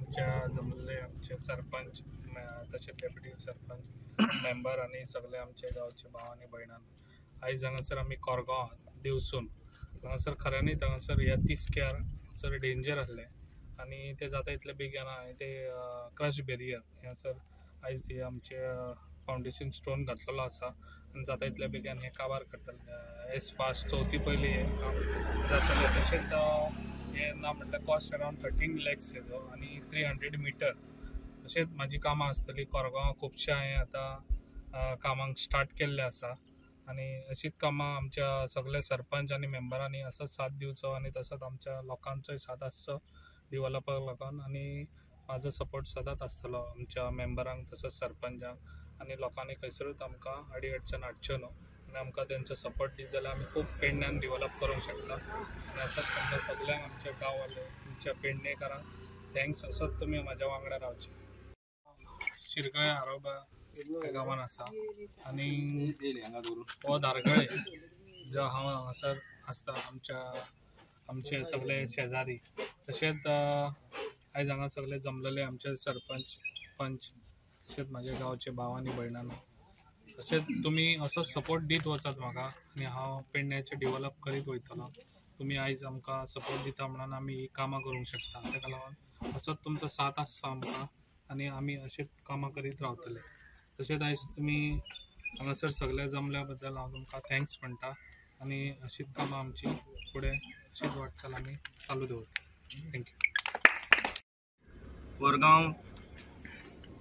आमच्या जमले आमचे सरपंच तशेंच डेप्युटी सरपंच मेंबर आनी सगळे आमचे गांवचे भाव आनी भयणां. आयज हांगासर आमी कोरगांव देवसून हांगासर खऱ्यांनीच हांगासर ह्या तिस्क्यार हांगासर डेंजर आसलें आनी ते जाता इतले बेगीन हांवें ते क्रश बॅरियर हांगासर आयज हे आमचे फावंडेशन स्टोन घातलेलो आसा आनी जाता इतल्या बेगीन हें काबार करतले एज फास्ट चवथी पयलीं हें काम जातलें. तशेंच हें ना म्हटल्यार कॉस्ट अरावंड 13 lakhs हेजो आनी 300 मिटर. तशेंच म्हाजी कामां आसतलीं कोरगांव खुबशें हांवें आतां कामांक स्टार्ट केल्लें आसा आनी अशीच कामां आमच्या सगल्या सरपंच आनी मेंबरांनी असोच साथ दिवचो आनी तसोच आमच्या लोकांचोय साथ आसचो डिवलपाक लागून आनी म्हाजो सपोर्ट सदांच आसतलो आमच्या मेंबरांक तसोच सरपंचांक आनी लोकांनी खंयसरूच आमकां अडी अडचण हाडच्यो न्हू आनी आमकां तेंचो सपोर्ट दीत जाल्यार आमी खूब पेडण्यान डिवलप करूंक शकता. आनी असोच तुमकां सगल्यांक आमच्या गांववाले आमच्या पेडणेकारांक thanks. असोच तुमी म्हाज्या वांगडा रावचे. शिरगळे आरोबा ह्या गांवान आसा आनी हो धारगळे जो हांव हांगासर आसता आमच्या आमचे सगळे शेजारी. तशेंच आयज हांगा सगळे जमलेले आमचे सरपंच पंच तशेंच म्हाज्या गांवचे भाव आनी भयणां. तशेंच तुमी असोच सपोर्ट दीत वचात म्हाका आनी हांव पेडण्याचें डिवलप करीत वयतलो. तुमी आयज आमकां सपोर्ट दिता म्हणून आमी ही कामां करूंक शकता. ताका लागून असोच तुमचो साथ आसचो आमकां आनी आमी अशेंच कामां करीत रावतले. तशेंच आयज तुमी हांगासर सगळे जमल्या बद्दल हांव तुमकां thanks म्हणटा आनी अशीच कामां आमची फुडें अशीच वाटचाल आमी चालू दवरतले. Thank you. Korgaon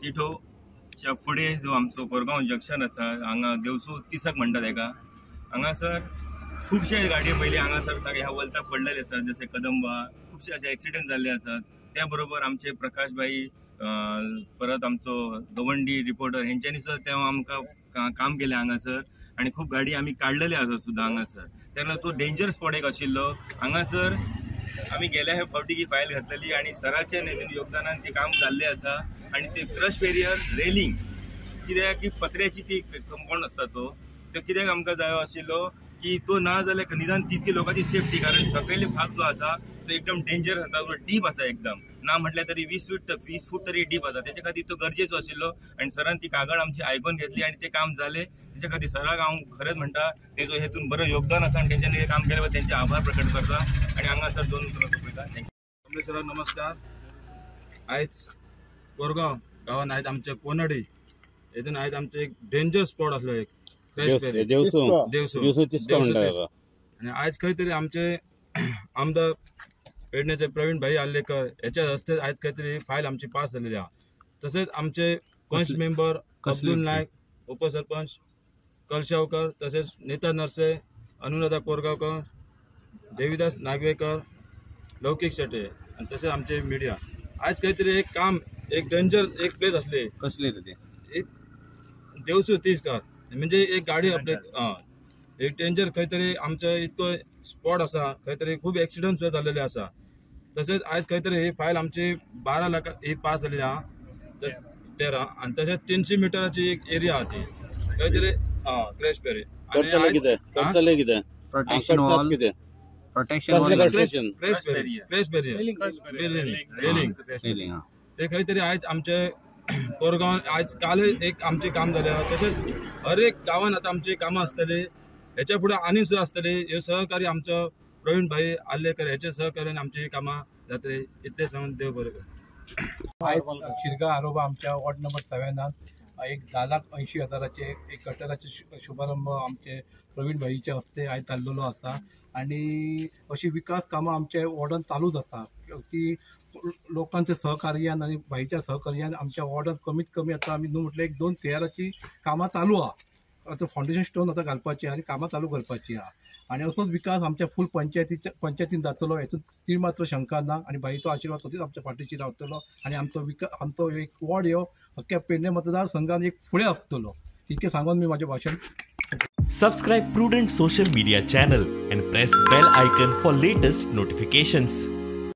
टिठोच्या फुडें जो आमचो कोरगांव जंक्शन आसा हांगा देवसू तिसक म्हणटा तेका, हांगासर खुबशे गाडये पयलीं हांगासर सगळे ह्या वलताक पडलेले आसात, जशे कदंबा खुबशे अशे एक्सिडंट जाल्ले आसात. त्या बरोबर आमचे प्रकाश भाई परत आमचो गवंडी रिपोर्टर हेंच्यांनी सुद्दां तेव्हा आमकां काम केलें हांगासर आनी खूब गाडी आमी काडलेले आसा सुद्दां हांगासर. तेन्ना तो डेंजर स्पॉट एक आशिल्लो हांगासर. आमी गेल्या हे फावटी ही फायल घातलेली आनी सराचे योगदानान ते काम जाल्लें आसा. आनी ते क्रश बॅरियर रेलिंग कित्याक की पत्र्याची ती कंपाउंड आसता तो कित्याक आमकां जायो आशिल्लो की तो ना जाल्यार निदान तितकी लोकांची सेफ्टी, कारण सकयले भाग जो आसा तो एकदम डेंजर आसा, तो डीप आसा एकदम, ना म्हटल्यार तरी 20 फूट तरी डीप आसा. तेच्या खातीर तो गरजेचो आशिल्लो आनी सरान ती कागद आमची आयकून घेतली आनी तें काम जालें. तेच्या खातीर सराक हांव खरेंच म्हणटा तेजो हेतून बरो योगदान आसा आनी तेंच्यांनी काम केलें तेंचे आभार प्रकट करता आनी हांगासर दोन उतरां सोंपयता. Thank you sir. नमस्कार. आयज कोरगांव गांवान आयज आमचे कोनडी हेतून आयज आमचे एक डेंजर स्पॉट आसलो एक देवसू. आनी आयज खंय तरी आमचे आमदार पेडण्याचे प्रवीण भाई आर्लेकर हेच्या हस्ते आयज खंय तरी फायल आमची पास जाल्ली आहा. तशेंच आमचे पंच मेंबर अब्दुल नायक, उपसरपंच कलशावकर, तशेंच नेता नरसे, अनुराधा कोरगांवकर, देवीदास नागवेकर, लौकीक शेटे आनी तशेंच आमचे मिडिया. आयज खंय तरी एक काम एक डेंजर एक प्लेस आसली कसली रे एक देवसू तिस्कार म्हणजे एक गाडी आपले एक डेंजर खंय तरी आमचे इतको स्पॉट आसा खंय तरी खूब एक्सिडंट सुद्दां जाल्लेले आसा. तशेंच आयज खंय तरी ही फायल आमची 12 लाख ही पास जाल्ली आहा 13 आनी तशेंच 300 मिटराची एक एरिया आहा ती खंय तरी crash barrier crash barrier railing ते खंय तरी आयज आमचे कोरगांव आयज काल एक आमचें काम जालें. तशेंच हर एक गांवान आतां आमची कामां आसतली हेच्या फुडें आनी सुद्दां आसतली. हे सहकार्य आमचो प्रवीण भाई आर्लेकर हेच्या सहकार्यान आमची कामां जातली इतलें सांगून देव बरें करूं. आयज शिरगांव आरोबा आमच्या वॉर्ड नंबर 7 एक 10,80,000 एक गटराचे शुभारंभ आमचे प्रवीण भाईच्या हस्ते आयज जाल्लेलो आसा. आनी अशी विकास कामां आमच्या वॉर्डान चालूच आसा की लोकांच्या सहकार्यान आनी भाईच्या सहकार्यान आमच्या वॉर्डान कमीत कमी आतां आमी न्हू म्हटल्यार एक 2 CRची कामां चालू आहा. आतां फावंडेशन स्टोन आतां घालपाची आनी कामां चालू करपाची आहा आनी असोच विकास आमच्या फूल पंचायतीन जातलो हेतून ती मात्र शंका ना. आनी भाईचो आशिर्वाद सदींच आमच्या फाटीची रावतलो आनी आमचो विकास आमचो एक वॉर्ड ह्यो अख्ख्या पेडणे मतदारसंघान एक फुडें आसतलो इतकें सांगून मी म्हाजें भाशण. Subscribe Prudent social media channel and press bell icon for latest notifications.